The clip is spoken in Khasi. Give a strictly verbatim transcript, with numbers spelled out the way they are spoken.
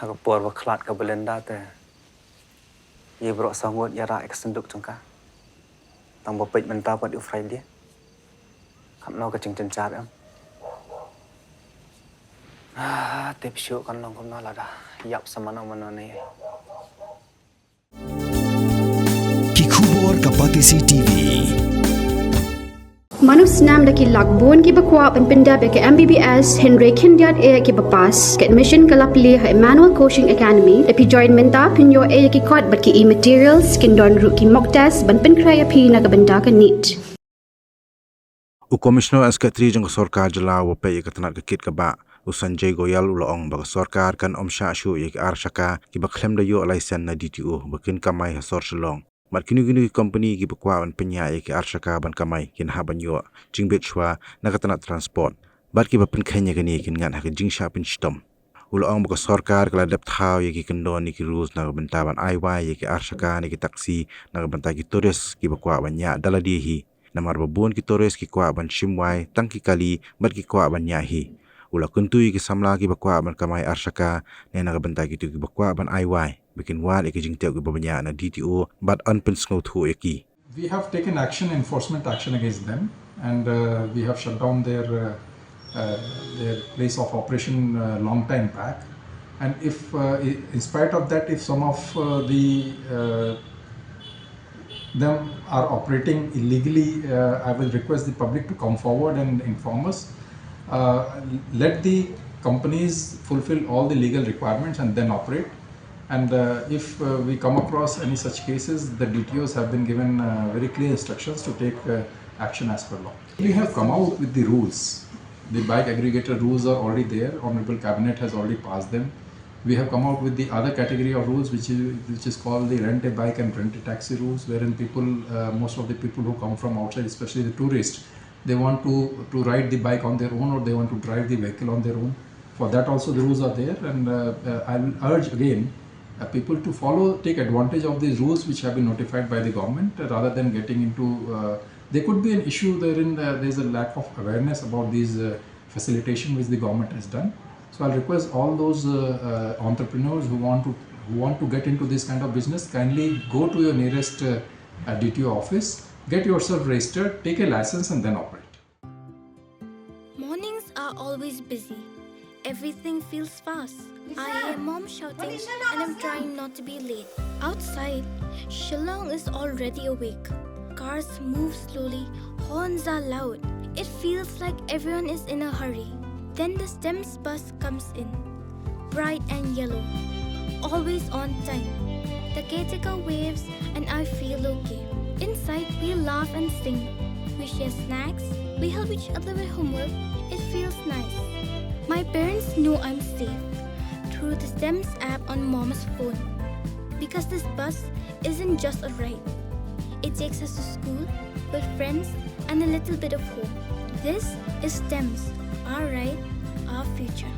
Ha ka por ba khlad ka Belinda te, ïa baroh saw ngut ïa rah ïa ka synduk jong ka. Tang ba peit mynta pat u Friday. Katno ka jingjynjar em. Ah, tip shuh kan long kumno lada ïap sa mano mano ne. Ki khubor ka Batesi T V. Mano snam da ki lak bun kiba kwah ban pyndep ïa ka M B B S hynrei khyndiat eh kiba pass. Ka admission ka la plie ha Emmanuel Coaching Academy. Da phi join mynta phin ïoh eh ïa ki kot bad ki e-materials, kin don ruh ki mock test ban pynkhreh ïa phi na ka bynta ka NEET. U Commissioner and Secretary jong ka sorkar jylla uba peit ïa ka tnat ka kit ka bah, u Sanjay Goyal, u la ong ba ka sorkar kan ym shah shuh ïa ki arshaka kiba khlem da ïoh license na D T O ba kin kamai ha sor Shillong. Bad kino kino ki company kiba kwah ban pynïaid ïa ki arshaka ban kamai kin hap ban ïoh jingbit shuwa na ka tnat transport. Bad kiba pynkheiñ ïa kane kin ngat ha ka jingshah pynshitom. U la ong ba ka sorkar ka la dep thaw ïa ki kyndon ne ki rules na ka bynta ban ai wai ïa ki arshaka ne ki taxi na ka bynta ki tourist kiba kwah ban ïaid da lade hi. Namar ba bun ki tourist ki kwah ban shim wai tang ki kali bad ki kwah ban ïaid hi. U la kyntu ïa ki samla kiba kwah ban kamai arshaka ne na ka bynta kito kiba kwah ban ai wai ba kin wad ïa ki jingtip kiba bniah na D T O bad yn pynsngewthuh ïa ki. We have taken action, enforcement action against them, and uh, we have shut down their uh, uh, their place of operation a long time back. And if, uh, i- in spite of that, if some of uh, the uh, them are operating illegally, uh, I will request the public to come forward and inform us. Uh, let the companies fulfill all the legal requirements and then operate. And uh, if uh, we come across any such cases, the D T Os have been given uh, very clear instructions to take uh, action as per law. We have come out with the rules. The bike aggregator rules are already there. Honorable Cabinet has already passed them. We have come out with the other category of rules, which is which is called the rent a bike and rent a taxi rules, wherein people, uh, most of the people who come from outside, especially the tourists, they want to to ride the bike on their own or they want to drive the vehicle on their own. For that also, the rules are there, and uh, uh, I will urge again uh, people to follow, take advantage of these rules which have been notified by the government, uh, rather than getting into. Uh, there could be an issue wherein uh, there's a lack of awareness about these uh, facilitation which the government has done. So I'll request all those uh, uh, entrepreneurs who want to who want to get into this kind of business, kindly go to your nearest uh, uh, D T O office, get yourself registered, take a license, and then operate. Mornings are always busy. Everything feels fast. I hear mom shouting and I'm trying not to be late. Outside, Shillong is already awake. Cars move slowly, horns are loud. It feels like everyone is in a hurry. Then the STEMS bus comes in. Bright and yellow. Always on time. The caretaker waves and I feel okay. Inside, we laugh and sing. We share snacks. We help each other with homework. It feels nice. My parents know I'm safe through the STEMS app on mom's phone. Because this bus isn't just a ride, it takes us to school, with friends, and a little bit of home. This is STEMS, our ride, our future.